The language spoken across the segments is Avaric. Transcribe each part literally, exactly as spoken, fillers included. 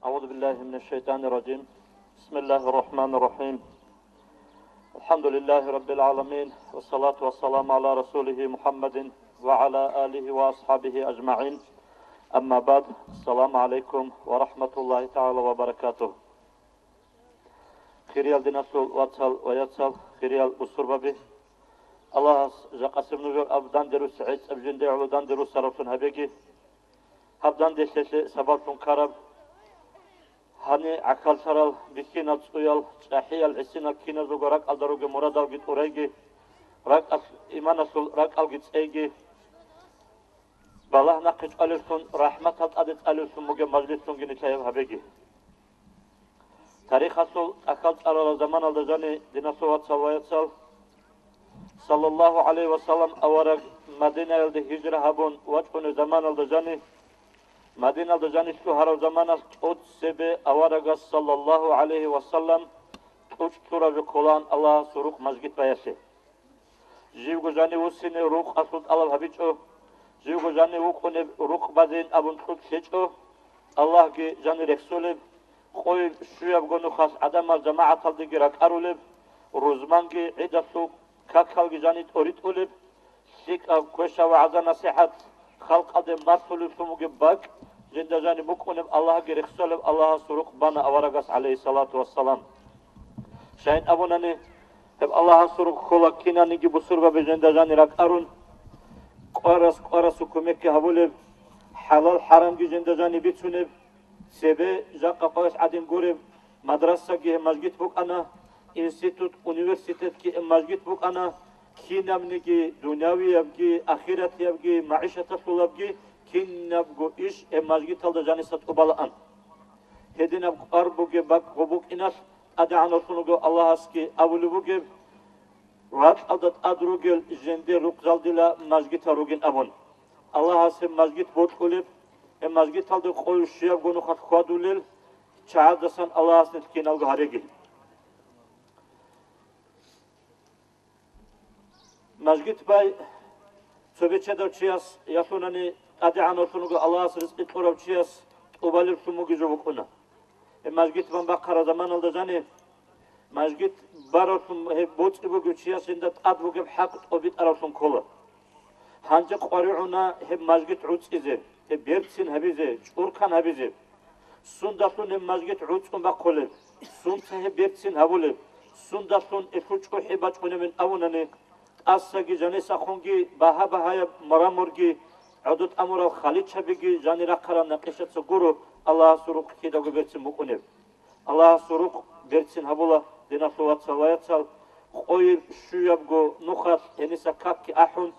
أعوذ بالله من الشيطان الرجيم. بسم الله الرحمن الرحيم. الحمد لله رب العالمين، والصلاة والسلام على رسوله محمد وعلى آله وأصحابه أجمعين. أما بعد. السلام عليكم ورحمة الله تعالى وبركاته. Хириял диналъул вацал ва яцал, хириял бусурбаби! Аллагьас жакъасеб нужер аб данде рус гӀецӀаб жинде гӀоло данде русаравлъун гьабеги. Гьаб данделъелъе сабаблъун ккараб, гьанир гӀахьаллъарал, бихьинал цӀуял, чӀахӀиял, гӀисинал киназулго ракӀалда ругеб мурадалги тӀурайги, ракӀалъ иманалъул ракӀалги цӀейги, балагь нахъе чӀвалевлъун, рахӀматал тӀаде цӀалевлъун бугеб мажлислъунги нилъее гьабеги. Тарихалъул тӀахьал цӀарарал заманалда жани, диналъул вацал ва яцал, саллаллагьу гӀалайгьи ва саллам авараг Мадинаялде гьижра гьабун вачӀунеб заманалда жани, Мадиналда жани лъугьарав заманалъ тӀоцебе аварагас, саллаллагьу гӀалайгьи ва саллам, кьучӀ лъураб жо кколаан Аллагьасул рукъ мажгит баялъе. Живго жанив вуссине рукъалъул тӀалаб гьабичӀо, живго жанив вукӀунеб рукъ базейин абун кьучӀ лъечӀо, Аллагьги жанир рехсолеб, къойил щуябго нухалъ гӀадамал жамагӀаталдеги ракӀарулеб, рузманги гӀидалъул какалги жани тӀоритӀулеб, лъикӀаб квешаб вагӀза-насихӀат, халкъалде малъулеблъун бугеб бакӀ, жинда жани букӀунеб Аллагьги рехсолеб Аллагьасул рукъ бана аварагас, гӀалайгьиссалату вассалам. Щайин абунани, гьеб Аллагьасул рукъ ккола кинаниги бусурбаби жинда жани ракӀарун, кӀварас кӀварасул кумекги гьабулеб, хӀалал-хӀарамги жинда жани бицунеб, цебе жакъа къоялъ гӀадин гуреб, мадрасаги гьеб мажгит букӀана, институт, университетги гьеб мажгит букӀана, кинабниги дунявиябги, ахиратиябги, магӀишаталъулабги кинабго иш гьеб мажгиталда жаниса тӀубалаан. Гьединаб кӀвар бугеб бакӀ гъоб букӀиналъ, ТӀадегӀанавлъун вуго Аллагьасги абулеб бугеб, ракьалда тӀад ругел жиндир рукъзал дила мажгитал ругин абун. Аллагьас гьеб мажгит бокьулеб, гьеб мажгиталде къойил щуябго нухалъ хьвадулел чагӀаздасан Аллагьас нилъ киналго гьареги. Мажгит бай цо бечедав чияс, ялъунани ТӀадегӀанавлъун вуго Аллагьас ризкъи кьурав чияс тӀубалеблъун бугеб жо букӀуна. Гьеб мажгит бан бахъараб заманалда жани, мажгит баравлъун гьеб боцӀи бугев чияс жинда тӀад бугеб хӀакъ тӀобитӀаравлъун ккола. Гьанже къваригӀуна гьеб мажгит гӀуцӀизе, гьеб берцин гьабизе, чӀуркан гьабизе. Сундалъун гьеб мажгит гӀуцӀун бахъулеб? Сунца гьеб берцин гьабулеб? Сундалъун гьелъул чӀухӀи бачӀунебин абунани, тӀасаги жанисахунги багьа-багьаяб мраморги, гӀодо тӀамурал халичабиги жани рахъарал накъишаца гуро Аллагьасул рукъ кидаго берцин букӀунеб. Аллагьасул рукъ берцин гьабула, диналъул вацал ва яцал, къойил щуябго нухалъ гьениса какги ахӀун,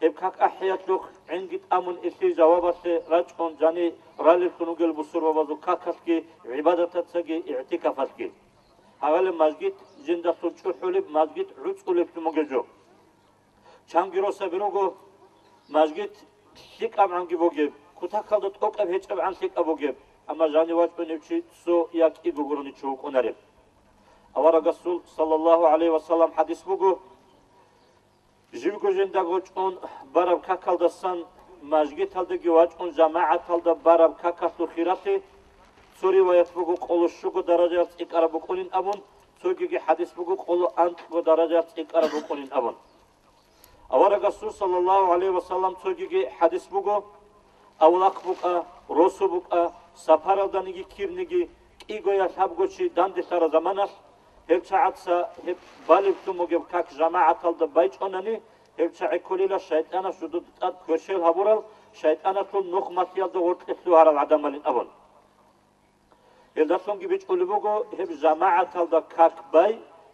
гьеб как ахӀиялъухъ гӀинги тӀамун, илъи жавабалъе рачӀун жани ралеллъун ругел бусурбабазул какалъги, гӀибадатацаги, игӀтикафалъги. Гьавалеб мажгит жиндалъул чӀухӀулеб, мажгит гӀуцӀулеблъун бугеб жо. Чанги росаби руго, мажгит лъикӀабгӀанги бугеб, кутакалда тӀокӀаб гьечӀебгӀан лъикӀаб бугеб, амма жанив вачӀунев чи цо я кӀиго гурони чи вукӀунареб. Аварагасул, саллаллагьу гӀалайгьи ва саллам, хӀадис буго: живго жиндаго чӀун бараб какалдасан мажгиталдаги вачӀун жамагӀаталда бараб какалъул хиралъи, цо риваят буго къоло щуго даражаялъ цӀикӀкӀараб букӀунин абун, цогиги хӀадис буго къоло анкьго даражаялъ цӀикӀкӀараб букӀунин абун. Аварагасул, саллаллагьу гӀалайгьи ва саллам, цогиги хӀадис буго: авлахъ букӀа, росу букӀа, сапаралданиги кирниги, кӀиго я лъабго чи данделъараб заманалъ, гьел чагӀаца гьеб балеблъун бугеб как жамагӀаталда байчӀунани, гьел чагӀи кколила шайтӀанас жидеда тӀад кверщел гьабурал, шайтӀаналъул нух малъиялда гъоркье лъугьарал гӀадамалин абун. Гьелдалъунги бичӀчӀулеб буго гьеб жамагӀаталда как бай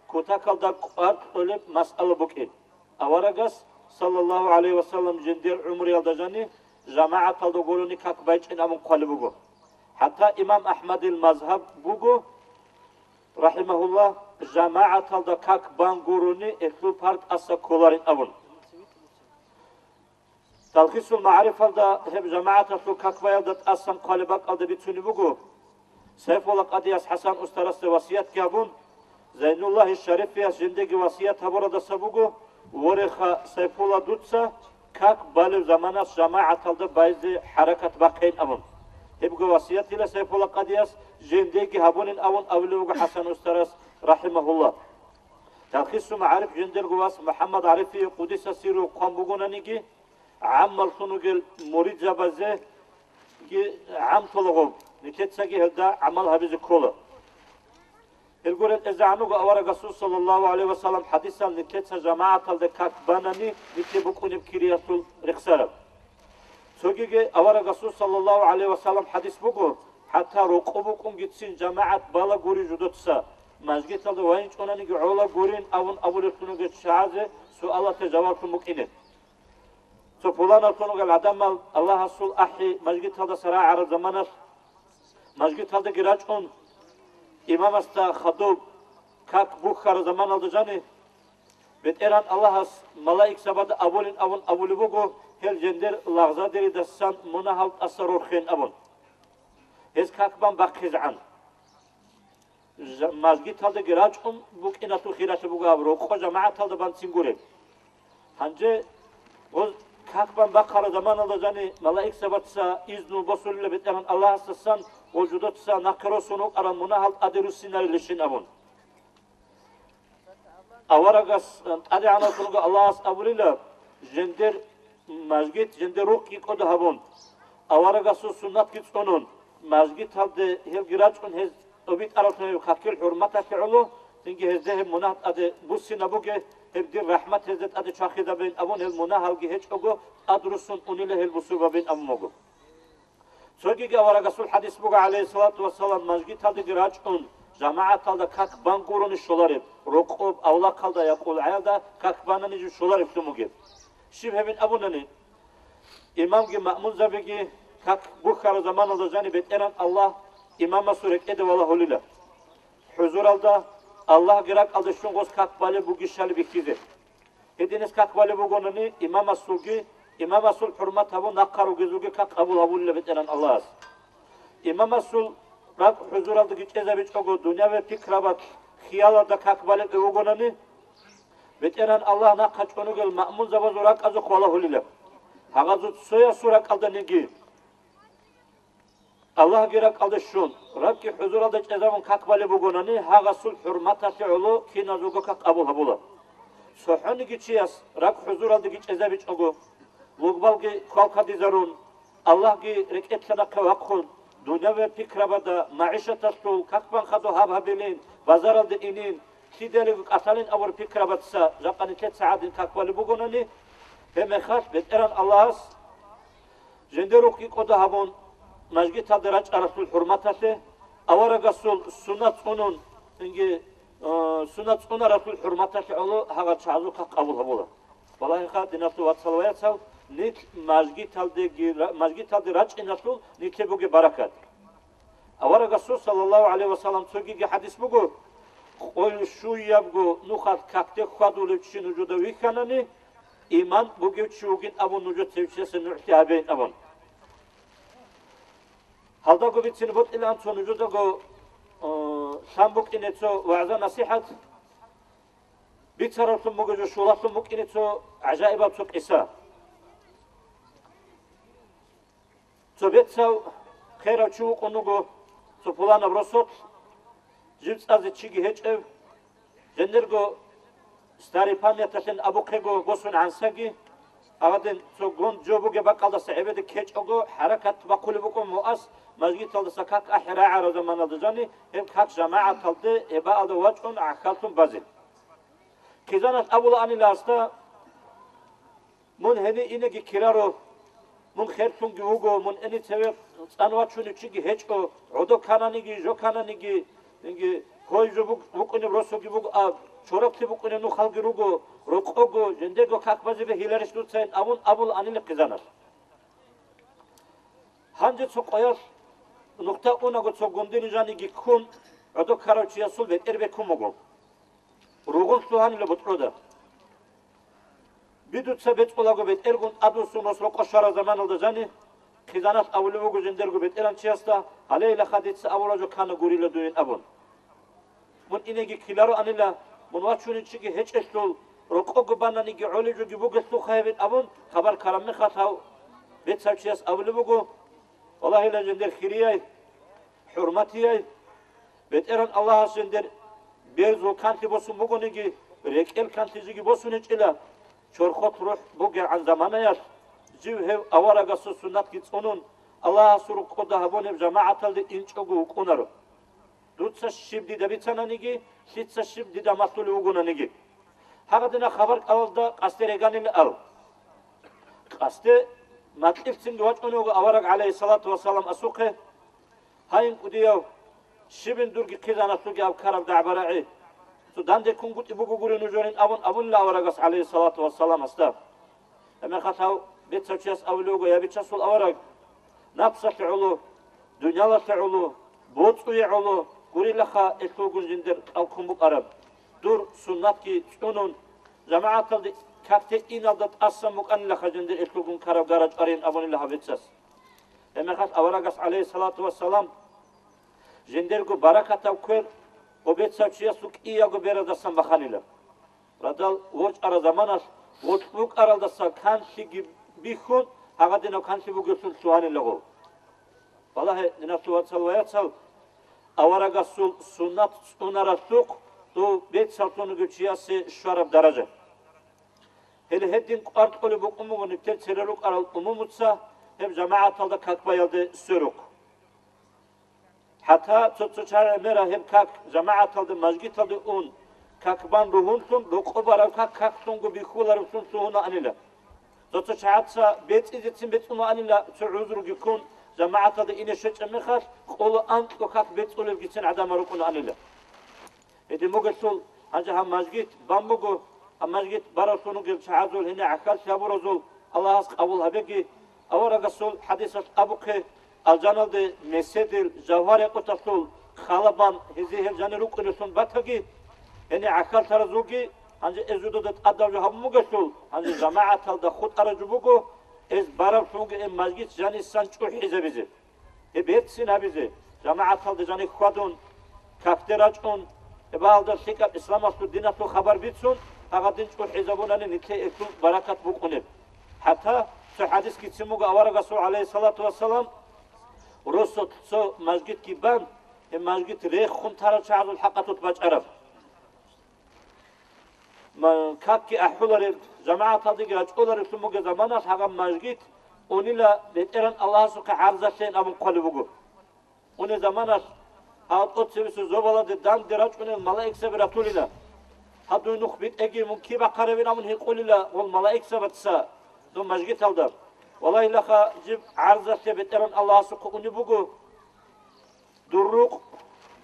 кутакалда кӀвар кьолеб масъала букӀин. Аварагас, саллаллагьу гӀалайгьи ва саллам, жиндир гӀумруялда жани жамагӀаталда гурони как байчӀин абун хъвалеб буго. ХӀатта имам АхӀмадил мазгьаб буго, рахӀимагьуллагь, жамагӀаталда как бан гурони гьелъул пар тӀаса кколарин абун. Талхисул МагӀарифалда гьеб жамагӀаталъул как баялда тӀасан хъвалеб бакӀалда бицунеб буго, Сайфулла къадияс ХӀасан устарасда васиятги гьабун, Зайнуллагьи Шарифияс жиндиеги васият гьабуралдаса буго: «Вореха, Сайфулла, дуца как балеб заманалъ жамагӀаталда байзе хӀаракат бахъейин», – абун. Гьебго васиятила Сайфулла къадияс жиндеги гьабунин абун абулеб буго ХӀасан устарас, рахӀимагьуллагь. Талхису магӀариф жиндирго вас МухӀаммад ГӀарифие къудиса сирругьу хъван бугонаниги, гӀаммаллъун ругел муридзабазеги гӀамтулагъуб, нилъецаги гьелда гӀамал гьабизе ккола. Илгурел тӀезегӀан вуго аварагасул саллаллагьу гӀалайгьи вассалам хӀадисал нилъеца жамагӀаталда как банани нилъе букӀунеб кириялъул рехсараб. Цогиги аварагасул саллаллагьу гӀалайгьи вассалам хӀадис буго, хӀатта рокъо букӀунгицин жамагӀат бала гури жудоца, мажгиталда вайинчӀонаниги гӀола гурин абун абулеблъун ругел чагӀазе суалалъе жаваблъун букӀине. Цо пуланаблъун ругел гӀадамал Аллагьасул ахӀи мажгиталдаса рагӀараб заманалъ, мажгиталдаги рачӀун, имамасда хадуб как бухьараб заманалда жани, БетӀеран Аллагьас малаикзабада абулин абун абулеб буго, гьел жиндир лагъзадеридасан мунагьал тӀаса рорхен абун. Гьез как бан бахъизегӀан. Жа-, мажгиталдаги рачӀун букӀиналъул хиралъи буго гьаб, рокъо жамагӀаталда банцин гуреб. Гьанже гъоз как бан бахъараб заманалда жани малаикзабаца изну босулила БетӀеран Аллагьасдасан, гъо жудоца нахъе росун вукӀарал мунагьал тӀаде руссинарилищин абун. Аварагас, э, ТӀадегӀанав Аллагьас абулила, жиндир мажгит, жиндир рукъги кӀодо гьабун, аварагасул суннатги цӀунун, мажгиталде гьелги рачӀун гьез тӀобитӀаралъун гьеб какил хӀурматалъе гӀоло, цинги гьезде гьеб мунагь тӀаде буссинабуге, гьеб дир рахӀмат гьезде тӀаде чвахизабин абун, гьел мунагьалги гьечӀого тӀад руссун унила гьел бусурбабин абун буго. Цогиги аварагасул хӀадис буго, гӀалайгьиссалату вассалам, мажгиталдаги рачӀун, жамагӀаталда как бан гурони щолареб, рокъоб авлахъалда я къулгӀаялда как банани жив щолареблъун бугеб. Щиб гьебин абунани, имамги маъмунзабиги как бухьараб заманалда жани БетӀеран Аллагь имамасул рекӀеде валагьулила. ХӀузуралда Аллагьги ракӀалде щун гъос как балеб бугищали бихьизе. Гьединас как балеб бугони, имамасулги, имамасул хӀурмат гьабун нахъа ругезулги как къабул гьабулила БетӀеран Аллагьас. Имамасул ракӀ хӀузуралдаги чӀезабичӀого, дуняве пикрабат хиялалда как балеб бугони, БетӀеран Аллагь нахъа чӀун ругел маъмунзабазул ракӀазухъ валагьулила. Гьагъазул цоясул ракӀалданиги Аллагьги ракӀалде щун, ракӀги хӀузуралда чӀезабун как балеб бугони, гьагъасул хӀурматалъе гӀоло киназулго как къабул гьабула. ЦохӀониги чияс ракӀ хӀузуралдаги чӀезабичӀого, лугбалги квалквадизарун, Аллагьги рекӀелъа нахъе вахъун, дуняве пикрабада, магӀишаталъул как бан хадуб гьаб гьабилин, базаралде инин, лъидаялиго кӀалъалин абураб пикрабаца жакъа нилъеца гӀадин как балеб бугони, гьеб мехалъ БетӀеран Аллагьас жиндир рукъги кӀодо гьабун, мажгиталде рачӀаралъул хӀурматалъе, аварагасул суннат цӀунун, инги, э, суннат цӀунаралъул хӀурматалъе гӀоло гьагъа чагӀазухъа къабул гьабула. Валагьиха, диналъул вацал ва яцал, нилъ мажгиталдеги ра-, мажгиталде рачӀиналъул нилъе бугеб баракат. Авараг Расул, саллаллагьу гӀалайгьи ва саллам, цогиги хӀадис буго, къойил щуябго нухалъ какде хьвадулев чи нужеда вихьанани, иман бугев чи вугин абун нужеца гьев чиясе нугӀлъи гьабейин абун. Гьалдаго бицин бокьилаан цо нужедаго, э, лъан букӀине цо вагӀза-насихӀат, бицаравлъун буго жо щулалъун букӀине цо гӀажаибаб цо къиса. Цо бецав херав чи вукӀун вуго цо пуланаб росулъ, жив цӀазе чиги гьечӀев, жиндирго старой памяталъин абухъего босун гӀансаги, гьадин цо гун жо бугеб бакӀалдаса гӀебеде ккечӀого хӀаракат бахъулеб букӀун муъас, мажгиталдаса как ахӀи рагӀараб заманалда жани, гьеб как жамагӀаталде гьебаалда вачӀун гӀахьаллъун базе. Хъизаналъ абулаанила гьасда, мун гьенив инеги ккеларо, мун херлъунги вуго, мун гьенив цеве цӀан вачунев чиги гьечӀо, гӀодо ккананиги, жо ккананиги, инги, гьой жо бук-, букӀунеб росуги буго аб, чороклъи букӀунеб нухалги руго, рокъого, жиндирго как базе бегьиларищ дуцайин абун абулаанила хъизаналъ. Гьанже цо къоялъ нухда унаго цо гундин жаниги ккун, гӀодо ккарав чиясул бетӀер бекун буго. Ругъун лъугьанила бутӀрода. Бидуца бецӀулаго бетӀергун тӀадвуссун рос рокъо щвараб заманалда жани, хъизаналъ абулеб буго жиндирго бетӀеран чиясда, гьалейилаха дица абураб жо ккана гурила дуе абун. Мун инеги ккелароанила, мун вачунев чиги гьечӀелъул, рокъого бананиги гӀолеб жоги бугелъулха гьебин абун, хабар ккараб мехалъ гьав бецав чияс абулеб буго, Валагьила жиндир хирияй, хӀурматияй, БетӀеран Аллагьас жиндир берзул канлъи босун бугониги, рекӀел канлъи жеги босун гьечӀила, чорхолъ рухӀ бугегӀан заманаялъ, жив гьев аварагасул суннатги цӀунун, Аллагьасул рукъуда гьабунеб жамагӀаталде инчӀого вукӀунаро. Дуца щиб дида бицананиги, лъица щиб дида малъулев вугонаниги. Гьагадина хабар кӀалалда къасде реганила ал. Къасде макьилъцинги вачӀунев вуго авараг, гӀалайгьиссалату вассалам, асухъе: «Гьайин, кӀудияв, щибин дурги хъизаналъулги абкараб дагӀба-рагӀи? Цо данде ккунгутӀи буго гури нужерин», — абун абунила аварагас, гӀалайгьиссалату вассалам, гьасда. Гьебмехалъ гьав бецав чияс абулев вуго: «Я бичасул авараг, напсалъе гӀоло, дуниялалъе гӀоло, боцӀуе гӀоло гурилаха элъулгун жиндир кӀал ккун букӀараб. Дур суннатги цӀунун, жамагӀаталде какде иналда тӀасан букӀанилаха жиндир элъулгун караб гара чӀварин», — абунила гьав бецас. Гьебмехалъ аварагас, гӀалайгьиссалату вассалам, жиндирго баракатаб квер гьеб бецав чиясул кӀиябго бераздасан баханила. Радал ворчӀараб заманалъ гъоркь букӀаралдаса канлъиги бихьун, гьагадинаб канлъи бугелъул лъугьанила гъов. Балагье, диналъул вацал ва яцал, аварагасул суннат цӀунаралъухъ дов бецаллъун вугев чиясе щвараб даража. Гьеле гьедин кӀвар кьолеб букӀун буго нилъер цере рукӀарал умумуца гьеб жамагӀаталда как баялде сверухъ. ХӀатта цо-цо чагӀи гӀемераб гьеб как жамагӀаталда, мажгиталде ун, как бан ругьунлъун, рокъоб бараб как каклъунго бихьуларевлъун лъугьунаанила. Цо-цо чагӀаца бецӀизецин бецӀунаанила, цо гӀузруги ккун, жамагӀаталда ине щвечӀеб мехалъ, къоло анкьго как бецӀулелгицин гӀадамал рукӀунаанила. Гьедин бугелъул, гьанже гьаб мажгит бан буго, гьаб мажгит баравлъун ругел чагӀазул гьенир гӀахьаллъи гьабуразул Аллагьас къабул гьабеги, аварагасул хӀадисалъ абухъе, алжаналде меседил жавгьар-якъуталъул хала бан гьезие гьел жанир рукӀунеллъун батаги, гьенир гӀахьаллъаразулги, гьанже эзудуда тӀадаб жо гьабун бугелъул, гьанже жамагӀаталда хутӀараб жо буго, эс баравлъунги гьеб мажгит жанисан чӀухӀизабизе. Гьеб берцин гьабизе, жамагӀаталда жаниб хьвадун, какде рачӀун, гьеб гьалда лъикӀаб исламалъул диналъул хабар бицун, гьагадин чӀухӀизабунани нилъее гьелъул баракат букӀунеб. ХӀатта цо хӀадисгицин буго аварагасул, гӀалайгьиссалату вассалам, росулъ цо мажгитги бан, гьеб мажгит рехун тарал чагӀазул хӀакъалъулъ бачӀараб. Ма-, какги ахӀулареб, жамагӀаталдеги рачӀоларевлъун бугеб заманалъ гьагаб мажгит унила БетӀеран Аллагьасухъе гӀарзалъейин абун хъвалеб буго. Унеб заманалъ гьал тӀоцебесеб зобаладе данде рачӀунел малаикзаби ратулила. Гьаб дуе нух битӀеги, мун киб бахъарабин абун гьикъулила гъол малаикзабаца дун мажгиталда. Валагьилаха, жиб гӀарзалъе БетӀеран Аллагьасухъе унеб буго. Дур рукъ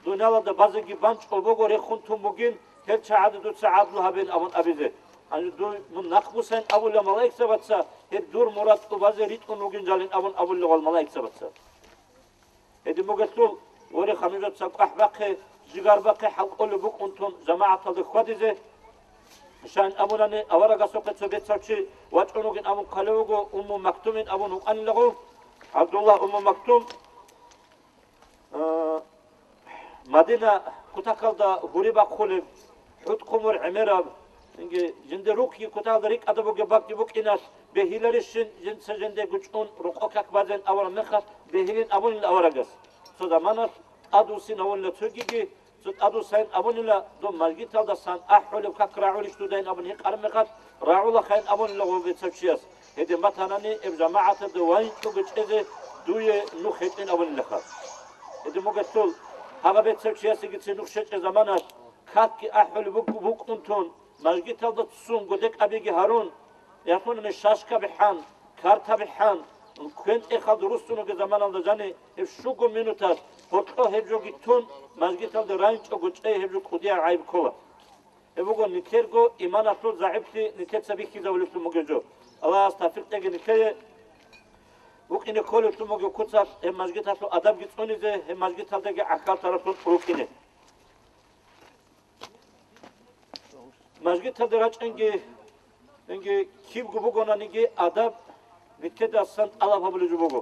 дуниялалда базеги бан чӀобого рехун тун бугин, гьел чагӀаде дуца гӀадлу гьабейин абун абизе. Гьанже дуй мун нахъбусайин абула малаикзабаца, гьеб дур мурад тӀубазе ритӀун ругин жалин абун абулел гъол малаикзабаца. Гьедин бугелъул, вореха, нужеца кӀвахӀ бахъе, жигар бахъе, хӀал кӀолеб букӀун тун жамагӀаталда хьвадизе. Щайин абунани, аварагасухъе цо бецав чи вачӀун вугин абун хъалев вуго, Умму Мактумин абун вукӀанилаго. ГӀабдуллагь Умму Мактум. А, Мадина кутакалда гьури бахъулеб, хӀутӀ-хъумур гӀемераб, инги, жинде рукъги кутакалда рикӀкӀада бугеб бакӀги букӀиналъ, бегьиларищин жинца жинде гучӀун рокъо как базен авараб мехалъ бегьилин абунил аварагас. Цо заманалъ тӀадвуссин авунила цогиги, цо тӀадвуссайин абунила, дун мажгиталдасан ахӀулеб как рагӀулищ дудайин абун гьикъараб мехалъ, рагӀулахъайин абунила гъов бецав чияс. Гьедин батанани, гьеб жамагӀаталда вайинчӀого чӀезе дуе нух гьечӀин абунилаха. Гьедин бугелъул, гьагъа бецав чиясегицин нух щечӀеб заманалъ, какги ахӀулеб бук-, букӀун тун, мажгиталда ццун, годекӀабиги гьарун, ялъунани шашкаби хӀан, картаби хӀан, квен-тӀехалда руссун ругеб заманалда жани гьеб щуго минуталъ гьоркьо гьеб жоги тун, мажгиталда райинчӀого чӀей гьеб жо кӀудияб гӀайиб ккола. Гьеб буго нилъерго иманалъул загӀиплъи нилъеца бихьизабулеблъун бугеб жо. Аллагьас тавфикъ кьеги нилъее, букӀине кколеблъун бугеб куцалъ гьеб мажгиталъул адабги цӀунизе, гьеб мажгиталдаги гӀахьаллъараблъун рукӀине. Мажгиталде рачӀинги, инги кибго бугонаниги адаб нилъедасан тӀалаб гьабулеб жо буго.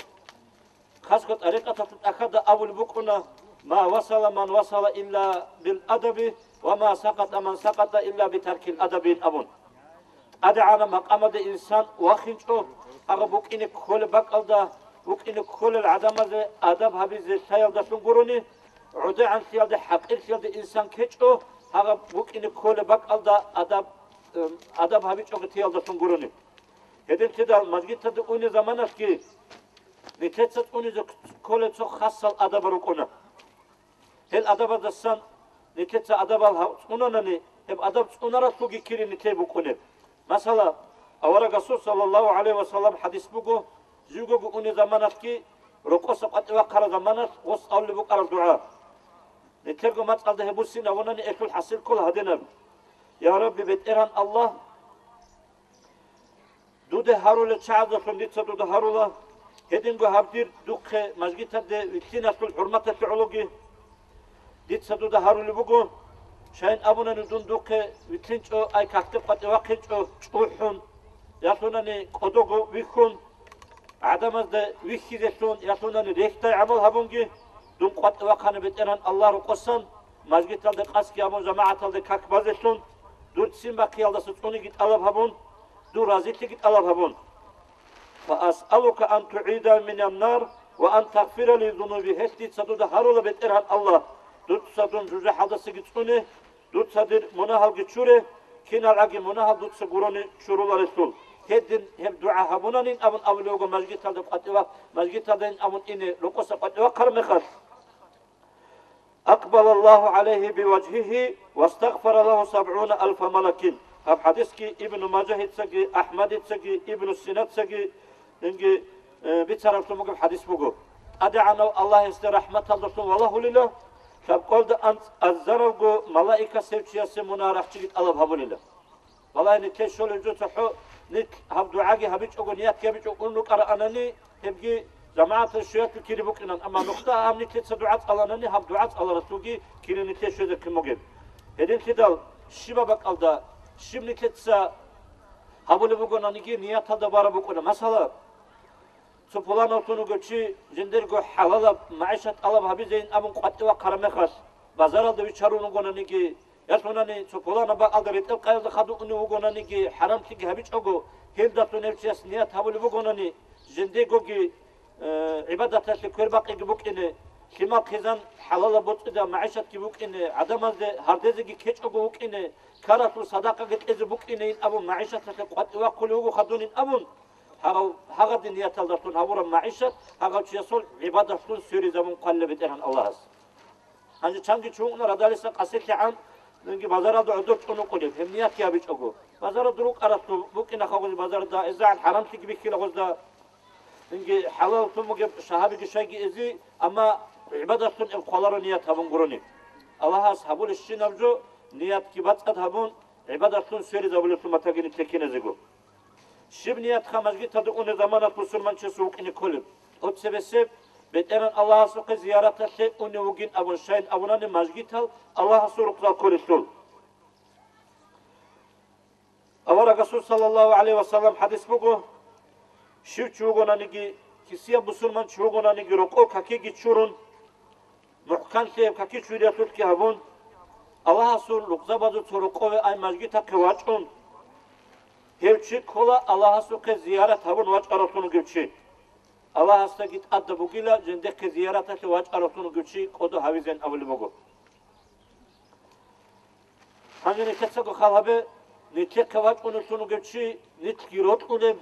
Хасго тӀарикъаталъул тӀахьазда абулеб букӀуна: «Ма васала ман васала илла бил адаби, ва ма сакъата ман сакъата илла би таркил адабин», — абун. ТӀадегӀанаб макъамалде инсан вахинчӀо, гьагъаб букӀине кколеб бакӀалда букӀине кколел гӀадамазе адаб гьабизе лъаялдалъун гурони, гӀодегӀанлъиялде, хӀакъирлъиялде инсан ккечӀо, гьагъаб букӀине кколеб бакӀалда адаб, эм, адаб гьабичӀого теялдалъун гурони. Гьединлъидал мажгиталде унеб заманалъги нилъеца цӀунизе кколел цо хасал адабал рукӀуна. Гьел адабаздасан нилъеца адабал гьав-, цӀунанани, гьеб адаб цӀунаралъулги кири нилъее букӀунеб. Масала, авараг Расул саллаллагьу гӀалайгьи ва саллам хӀадис буго, живгого унеб заманалъги, рокъоса къватӀивахъараб заманалъ гъос абулеб букӀараб дугӀа. Нилъерго мацӀалда гьеб буссинабунани, гьелъул хӀасил ккола гьадинаб: Я Рабби, БетӀергьан Аллагь, дуда гьарулел чагӀаздалъун дица дуда гьарула, гьединго гьаб дир духъе мажгиталде вилълъиналъул хӀурматалъе гӀологи. Дица дуда гьарулеб буго, щайин абунани дун духъе вилълъинчӀо, ай какде къватӀивахъинчӀо чӀухӀун, ялъунани кӀодого вихьун, гӀадамазда вихьизелъун, ялъунани рехьдай гӀамал гьабунги, дун къватӀивахъана БетӀергьан Аллагь рокъосан, мажгиталде къасги гьабун, жамагӀаталде как базелъун, дур ццин бахъиялдаса цӀуниги тӀалаб гьабун, дур разилъиги тӀалаб гьабун. «Фаасъалука ан тугӀидани минан нар ва ан тагъфира ли зунуби», гьелъ дица дуда гьарула, БетӀергьан Аллагь, дуца дун жужахӀалдасаги цӀуне, дуца дир мунагьалги чуре, киналгӀаги мунагьал дуца гурони чуруларелъул. Гьедин гьеб дугӀа гьабунанин абун абулев вуго мажгиталда къватӀивахъ-, мажгиталдайин абун ине рокъоса къватӀивахъараб мехалъ. «Акъбалаллагьу гӀалайгьи биважгьигьи вастагъфара лагьу сабгӀуна алфа малакин». Гьаб хӀадисги Ибну Мажагьицаги, АхӀмадицаги, Ибну Синацаги инги, э, бицараблъун бугеб хӀадис буго. ТӀадегӀанав Аллагьасде рахӀматалдалъун валагьулила, лъабкъоялда анцӀ азаралго малаикас гьев чиясе мунагь рахчиги тӀалаб гьабулила. Валлагь, нилъее щолеб жо цохӀо, нилъ гьаб дугӀаги гьабичӀого, ниятги гьабичӀого ун рукӀараанани, гьебги жамагӀаталъ щвеялъул кири букӀинан, амма нухда гьаб нилъеца дугӀа цӀаланани, гьаб дугӀа цӀаларалъулги кири нилъее щвезе ккун бугеб. Гьединлъидал щибаб бакӀалда, щиб нилъеца гьабулеб бугонаниги, нияталда бараб букӀуна. Масала, цо пуланавлъун вугев чи жиндирго хӀалалаб магӀишат тӀалаб гьабизейин абун къватӀивахъараб мехалъ, базаралда вичарун вугонаниги, ялъунани цо пуланаб бакӀалда ретӀел къаялда хадув унев вугонаниги, хӀарамлъиги гьабичӀого, гьелдалъун гьев чияс ният гьабулеб бугонани, жиндиргоги, э, гӀибадаталъе квербакъиги букӀине, лъимал хъизан хӀалалаб боцӀида магӀишатги букӀине, гӀадамазде гьардезеги ккечӀого вукӀине, ккаралъул садакъаги кьезе букӀинейин абун магӀишаталъе къватӀивахъулев вуго хадунин абун, гьагъав-, гьагъадин нияталдалъун гьабураб магӀишат гьагъав чиясул гӀибадатлъун сверизабун хъвалила БетӀергьан Аллагьас. Гьанже чанги чи вукӀуна радалиса къасилъагӀан, нунги базаралда гӀодор чӀун вукӀунеб, гьеб ниятги гьабичӀого. Базаралда рукӀаралъул букӀина хагъузи базаралда, изегӀан хӀарамлъиги бихьила гъозда. Инги хӀалаллъун бугеб шагьабиги щайги эзи, амма гӀибадатлъун эб хъваларо ният гьабун гурони. Аллагьас гьабулебщинаб жо ниятги бацӀцӀад гьабун, гӀибадатлъун сверизабулеблъун батагинитлъе киназего. Щиб ниятха мажгиталда унеб заманалъ бусурманчиясул вукӀине кколеб? ТӀоцебесеб, БетӀергьан Аллагьасухъе зияраталъе унев вугин абун щайин абунани, мажгитал Аллагьасул рукъзал кколелъул. Авараг Расул саллаллагьу гӀалайгьи ва саллам хӀадис буго, щив чи вугонаниги, кисияб бусурман чи вугонаниги, рокъов какиги чурун, мухӀканлъияб каки чуриялъулъги гьабун, Аллагьасул рукъзабазул цо рокъове ай мажгитахъе вачӀун, гьев чи ккола Аллагьасухъе зиярат гьабун вачӀаравлъун вугев чи. Аллагьасдаги тӀадаб бугила жиндихъе зияраталъе вачӀаравлъун вугев чи кӀодо гьавизейин абулеб буго. Гьанже нилъецаго хал гьабе, нилъехъе вачӀунеллъун вугев чи, нилъги рокьулеб,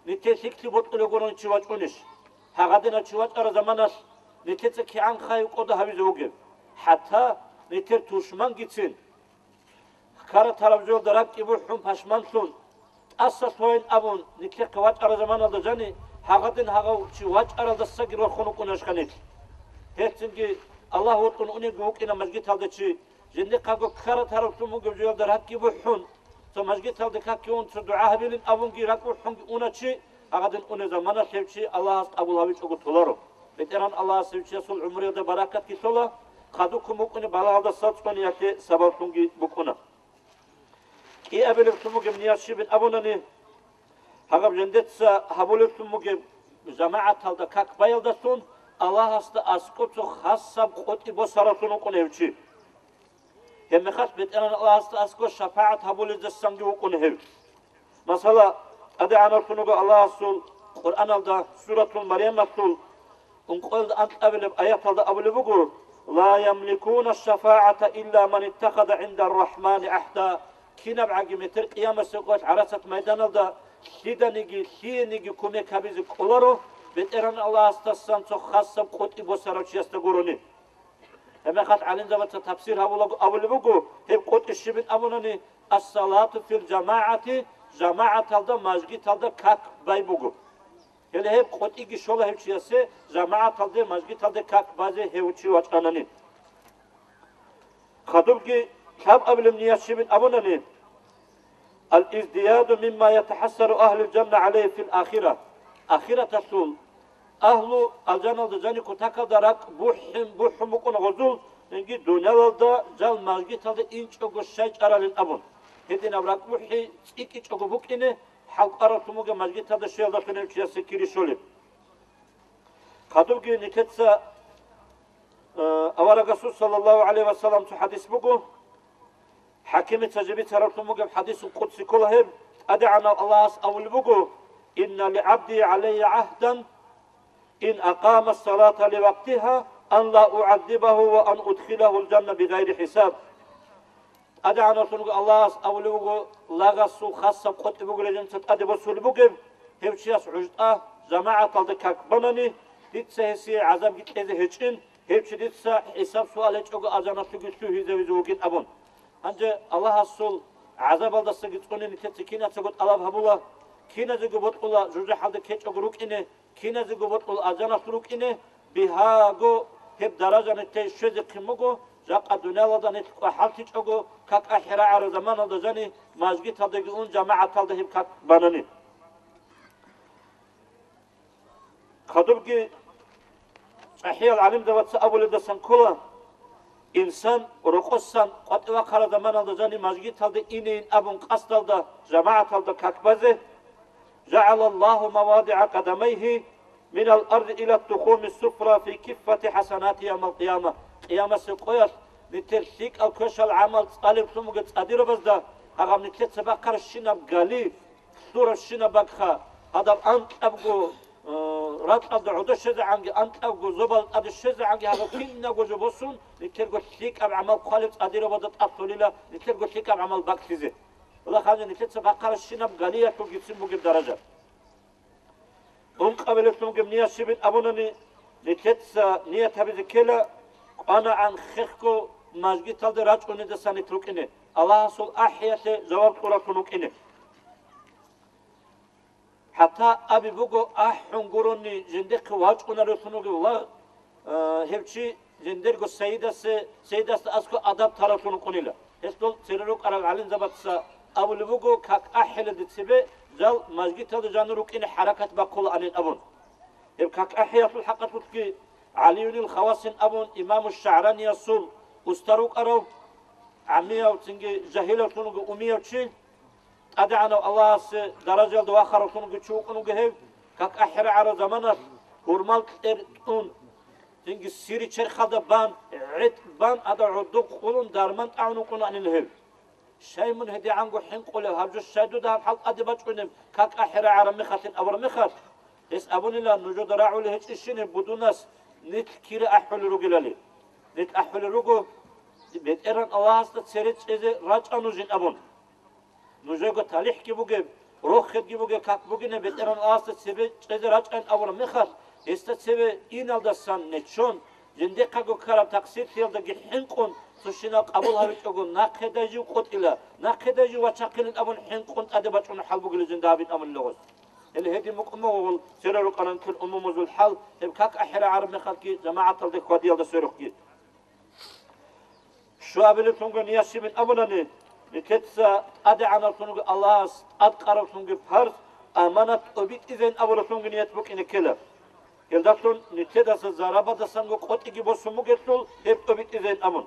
нилъее лъикӀлъи бокьулеб гурони чи вачӀунищ? Гьагъадинав чи вачӀараб заманалъ нилъеца кигӀан хайив кӀодо гьавизе вугеб? ХӀатта нилъер тушмангицин, хкаратараб жоялда ракӀги бухӀун пашманлъун, тӀаса лъугьайин абун, нилъехъе вачӀараб заманалда жани, гьагъадин гьагъав чи вачӀаралдасаги рорхун вукӀунашха нилъ. Гьелъцинги Аллагь вокьун уневги вукӀина мажгиталда чи, жиндихъаго ккаратаравлъун вугев жоялда ракӀги бухӀун, цо мажгиталда какги ун, цо дугӀа гьабилин абунги ракӀ бухӀунги уна чи, гьагъадин унеб заманалъ гьев чи Аллагьас къабул гьавичӀого толаро. БетӀергьан Аллагьас гьев чиясул гӀумруялда баракатги лъола, хадубккун букӀунеб балагьалдаса цӀуниялъе сабаблъунги букӀуна. КӀиабилеблъун бугеб ният щибин абунани, гьагъаб жиндица гьабулеблъун бугеб жамагӀаталда как баялдалъун Аллагьасда аскӀоб цо хасаб къотӀи босаравлъун вукӀуна гьев чи. Гьебмехалъ БетӀергьан Аллагьасда аскӀоб шапагӀат гьабулездасанги вукӀуна гьев. Масала, ТӀадегӀанавлъун вуго Аллагьасул Къуръаналда, Суратул Марямалъул Ункъоялда анкьабилеб аяталда абулеб буго: «Ла ямликуна шафагӀата илла ман иттахаза гӀинда ррахмани гӀахда». Кинаб гӀаги метер къиямасеб къоялъ гӀарасат майданалда лъиданиги, лъиениги кумек гьабизе кӀоларо, БетӀеран Аллагьасдасан цо хасаб къотӀи босарав чиясда гурони. Гьебмехалъ гӀалимзабаца тафсир гьабулаго абулеб буго, гьеб къотӀи щибин абунани, «Ас-салату фил жамагӀати», жамагӀаталда, мажгиталда как бай буго. Гьеле гьеб къотӀиги щола гьев чиясе, жамагӀаталде, мажгиталде как базе гьев чи вачӀанани. Хадубги лъабабилеб ният щибин абунани, «Ал-издияду мимма ятахӀассару агьлул жанна гӀалайгьи фил ахира». Ахираталъул агьлу алжаналда жани кутакалда ракӀ бухӀин, бухӀун букӀуна гъозул, цинги дуниялалда жал мажгиталда инчӀого щай чӀаралин абун. Гьединаб ракӀ бухӀи цӀикӀкӀичӀого букӀине, хӀалкӀвараллъун бугеб мажгиталда щвеялдалъун гьев чиясе кири щолеб. Хадубги нилъеца, э, аварагасул саллаллагьу гӀалайгьи ва саллам цо хӀадис буго, ХӀакимица жиб бицараблъун бугеб хӀадисул къудси ккола гьеб, ТӀадегӀанав Аллагьас абулеб буго: «Инна ли гӀабди гӀалайя гӀагьдан, ин акъама ссалата ли вакътигьа, ан ла угӀаззибагьу ва ан удхилагьул жанна бигъайри хӀисаб». ТӀадегӀанавлъун вуго Аллагьас абулеб буго, лагъасул хасаб къотӀи бугила жинца тӀаде босулеб бугеб, гьев чияс гӀужтӀа жамагӀаталда как банани, дица гьесие гӀазабги кьезе гьечӀин, гьев чи дица хӀисаб-суал гьечӀого алжаналъуги лъугьизавизе вугин абун. Гьанже Аллагьасул гӀазабалдасаги цӀуне нилъеца кинацаго тӀалаб гьабула, киназего бокьула жужахӀалда ккечӀого рукӀине, киназего бокьула алжаналъ рукӀине, бигьаго гьеб даража нилъее щвезехъин буго, жакъа дуниялалда нилъ кӀвахӀалтичӀого, как ахӀи рагӀараб заманалда жани мажгиталдаги ун жамагӀаталда гьеб как банани. Хадубги чӀахӀиял гӀалимзабаца абулелдасан ккола, инсан рокъосан къватӀивахъараб заманалда жани мажгиталде инейин абун къасдалда жамагӀаталда как базе, «ЖагӀалаллагьу мавадигӀа къадамайгьи минал арзи ила тухуми суфра фи киффати хӀасанати явмал къияма». Къиямасеб къоялъ нилъер лъикӀал квешал гӀамал цӀалеблъун бугеб цӀадирабазда, гьагъаб нилъеца бахъарабщинаб гали, лъурабщинаб багха, гьадаб анкьабго, э, ракьалда гӀодо щвезегӀанги, анкьабго зобал тӀаде щвезегӀанги, гьаб кинабго жо босун, нилъерго лъикӀаб гӀамал хъвалеб цӀадирабазда тӀад лъолила нилъерго лъикӀаб гӀамал бакълъизе. Валлагь, гьанже нилъеца бахъарабщинаб галиялъулгицин бугеб даража. Ункъабилелъун бугеб ният щибин абунани, нилъеца ният гьабизе ккела, кӀванагӀан хехго мажгиталде рачӀунедасан нилъ рукӀине, Аллагьасул ахӀиялъе жаваб кьураллъун рукӀине. ХӀатта аби буго, ахӀун гурони жиндихъе вачӀунаревлъун вугев лагъ, э, гьев чи жиндирго сайидасе, сайидасда аскӀо адаб таравлъун вукӀунила. Гьелъул цере рукӀарал гӀалимзабаца абулеб буго, как ахӀиялде цебе жал мажгиталда жанир рукӀине хӀаракат бахъулаанин абун. Гьеб как ахӀиялъул хӀакъалъулъги ГӀалиюнил Хавасин абун имаму ШагӀраниясул уста рукӀарав, гӀаммияв, цинги жагьилавлъун вуго умияв чи, ТӀадегӀанав Аллагьасе даражаялда вахаравлъун вуго чи вукӀун вуго гьев, как ахӀи рагӀараб заманалъ гьурмал кьер тӀун, цинги сири черхалда бан, гӀетӀ бан, гьадав гӀодов къулун дарман тӀагӀун вукӀунаанила гьев. Щай мун гьедигӀанго хӀинкъулев, гьаб жо щай дуда гьаб хӀал тӀаде бачӀунеб, как ахӀи рагӀараб мехалъин абураб мехалъ, гьес абунила, нужеда рагӀулеб гьечӀищин гьеб будунас нилъ кири ахӀулел ругелали. Нилъ ахӀулел руго, БетӀергьан Аллагьасда цере чӀезе рачӀа нужин абун. Нужего талихӀги бугеб, рохедги бугеб как бугинеб БетӀергьан Аллагьасда цере чӀезе рачӀайин абураб мехалъ, гьесда цеве иналдасан нечон, жиндихъаго ккараб такъсирлъиялдаги хӀинкъун, цо щинал къабул гьабичӀого, нахъедай жив къотӀила, нахъедай жив вачахъилин абун хӀинкъун тӀаде бачӀунеб хӀал бугила жинда гьабин абунила гъос. Гьеле гьедин букӀун буго гъол церал рукӀарал нилъер умумузул хӀал, гьеб как ахӀи рагӀараб мехалъги, жамагӀаталда хьвадиялда сверухъги. Щуабилелъунго ният щибин абунани, нилъеца ТӀадегӀанавлъунго Аллагьас тӀадкъаравлъунги парз аманат тӀобитӀизейин абуралъунги ният букӀине ккела. Гьелдалъун нилъедаса зарабадасанго къотӀиги босун бугелъул, гьеб тӀобитӀизейин абун.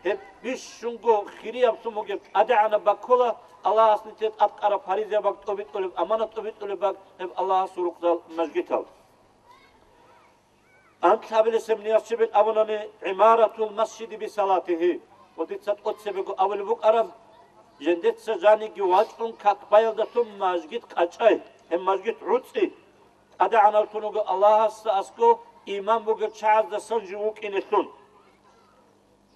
Гьеб бищунго хирияблъун бугеб ТӀадегӀанаб баккола, Аллагьас нилъее тӀадкъараб паризаяб бакӀ тӀобитӀулеб, аманат тӀобитӀулеб бакӀ гьеб Аллагьасул рукъзал мажгитал. Анкьабилесеб ният щибин абунани, гӀимаратул масжиди бисалатигьи, ва дица тӀоцебего абулеб букӀараб, жиндица жаниги вачӀун какбаялдалъун мажгит къачӀай, гьеб мажгит гӀуцӀи. ТӀадегӀанавлъун вуго Аллагьасда аскӀо иман бугел чагӀаздасан жив вукӀинелъул.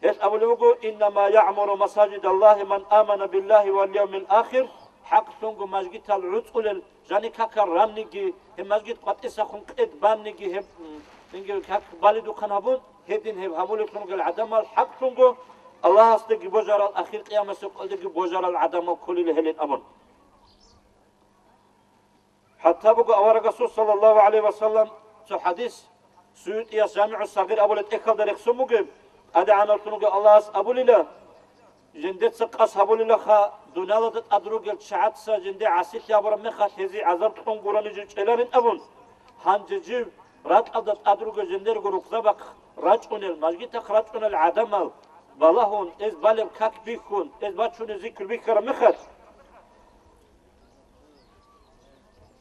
Гьелъ абулеб буго: «Иннама яъмуру масажидаллагьи ман амана биллагьи вал явмил ахир», хӀакълъунго мажгитал гӀуцӀулел, жани какал ранниги, гьеб мажгит къватӀисахун къед банниги, гьеб, м, инги как балидухъан гьабун, гьедин гьеб гьабулеблъун ругел гӀадамал хӀакълъунго Аллагьасдаги божарал, ахир къиямасеб къоялдаги божарал гӀадамал кколила гьелин абун. ХӀатта буго аварагасул саллаллагьу гӀалайгьи ва саллам цо хӀадис, СуютӀияс ЖамигӀу Сагъир абулеб тӀехьалда рехсон бугеб, ТӀадегӀанавлъун вугев Аллагьас абулила: «Жиндеца къасд гьабулилаха, дуниялалда тӀад ругел чагӀаца жинде гӀасилъи гьабураб мехалъ гьезие гӀазаб кьун гурони жив чӀеларин», – абун. Гьанже жив ракьалда тӀад ругел жиндирго рукъзабахъ рачӀунел, мажгитахъ рачӀунел гӀадамал балагьун, гьез балеб как бихьун, гьез бачунеб зикр бихьараб мехалъ,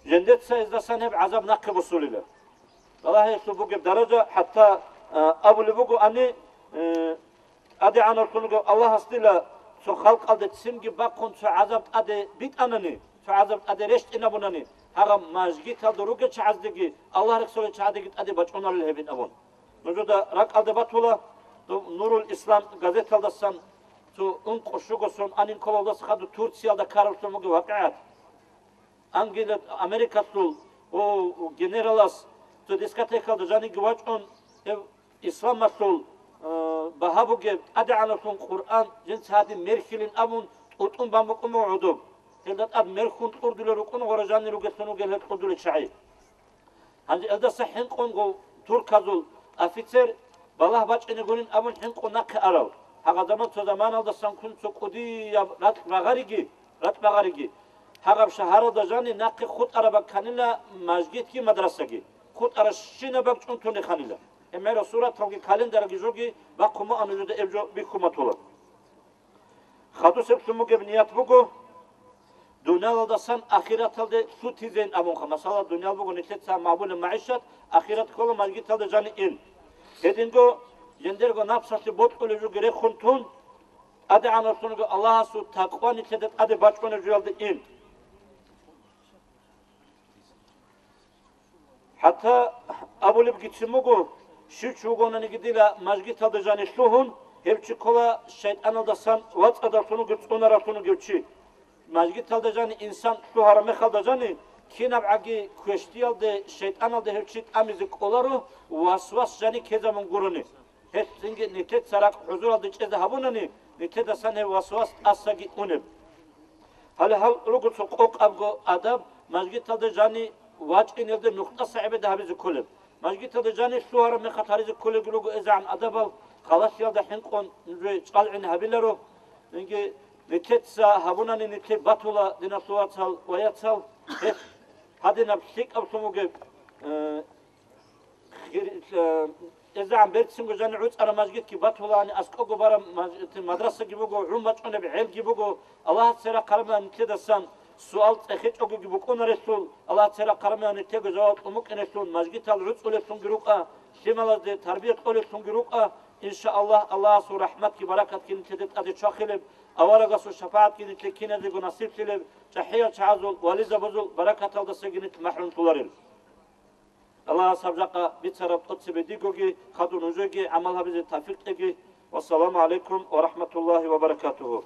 жиндеца гьездасан гьеб гӀазаб нахъе босулила. Балагьеялъул бугеб даража, хӀатта, а, абулеб буго ани, э, ТӀадегӀанавлъун вугев Аллагьас дила цо халкъалде цинги бахъун цо гӀазаб тӀаде битӀанани, цо гӀазаб тӀаде рещтӀинабунани, гьагъаб мажгиталда ругел чагӀаздеги, Аллагь рехсолел чагӀаздеги тӀаде бачӀунарила гьебин абун. Нужеда ракӀалде батула, доб Нурул Ислам газеталдасан цо ункъо-щуго сон анин кколалдаса хадуб Турциялда ккараллъун бугеб вакъигӀат. Ангелия, Америкалъул, о, генералас цо дискотекалда жаниги вачӀун, гьев исламалъул, э, багьа бугеб ТӀадегӀанавлъун Къуръан жинца гьадин мерхьилин абун, тӀутӀун бан букӀун буго гӀодоб. Гьелда тӀад мерхьун кьурдулел рукӀун гъора жанир ругеллъун ругел гьел кьурдулел чагӀи. Гьанже элдаса хӀинкъун гъов турказул офицер балагь бачӀине гурин абун хӀинкъун нахъе арав. Гьагъа заман цо заманалдасан ккун цо кӀудияб ракь багъариги, ракь багъариги. Гьагъаб шагьаралда жани нахъе хутӀараб бакканила мажгитги мадрасаги. ХутӀараб щинаб бакӀ чӀунтун реханила. ГӀемерал сураталги календарги жоги бахъун муан нужеда эб жо бихьун батула. Хадусеблъун бугеб ният буго, дуниялалдасан ахираталде лъутизейин абунха. Масала, дуниял буго нилъеца магӀбулеб магӀишат, ахират ккола мажгиталда жани ин. Гьединго жиндирго напсалъе бокьулеб жоги рехун тун, ТӀадегӀанавлъунго Аллагьасул такъва нилъеда тӀаде бачӀунеб жоялде ин. ХӀатта абулебгицин буго, щив чи вугонаниги дила мажгиталда жани лъугьун, гьев чи ккола шайтӀаналдасан вацӀцӀадавлъун вугев, цӀунаравлъун вугев чи. Мажгиталда жани инсан лъугьараб мехалда жани, кинабгӀаги квешлъиялде шайтӀаналда гьев чи тӀамизе кӀоларо, васвас жани ккезабун гурони. Гьелъ цинги нилъеца ракӀ хӀузуралде чӀезе гьабунани, нилъедасан гьев васвас тӀасаги унеб. Гьале гьал руго цо къокъабго адаб, мажгиталда жани вачӀинелде нухтӀаса гӀебеда гьабизе кколеб. Мажгиталда жани лъугьараб мехалъ гьаризе кколеги руго эзегӀан адабал, халалъиялда хӀинкъун нужее чӀалгӀин гьабиларо. Инги нилъеца гьабунани нилъе батула, диналъул вацал ва яцал, гьеб гьадинаб лъикӀаблъун бугеб, э, Хир-, э, эзегӀан берцинго жани гӀуцӀараб мажгитги батулаани, аскӀого бараб маж-, мадрасаги буго, гӀун бачӀунеб гӀелги буго, Аллагьас церахъ гьарамилан нилъедасан суал цӀехечӀогоги букӀунарелъул, Аллагьас церахъ гьарамилан нилъего жаваб тӀумукӀинелъул, мажгитал гӀуцӀулеблъунги рукӀа, лъималазде тарбия кьолеблъунги рукӀа, иншааллагь, Аллагьасул рахӀматги баракатги нилъеде тӀаде чвахилеб, аварагасул шапагӀатги нилъе киназего насиблъилеб, чӀахӀиял чагӀазул, вализабазул баракаталдасаги нилъ махӀрумлъуларел. Аллагьас гьаб жакъа бицараб тӀоцебе дигоги, хадур нужееги гӀамал гьабизе тавфикъ кьеги. Вассаламу гӀалайкум ва рахӀматуллагьи ва баракатугьу.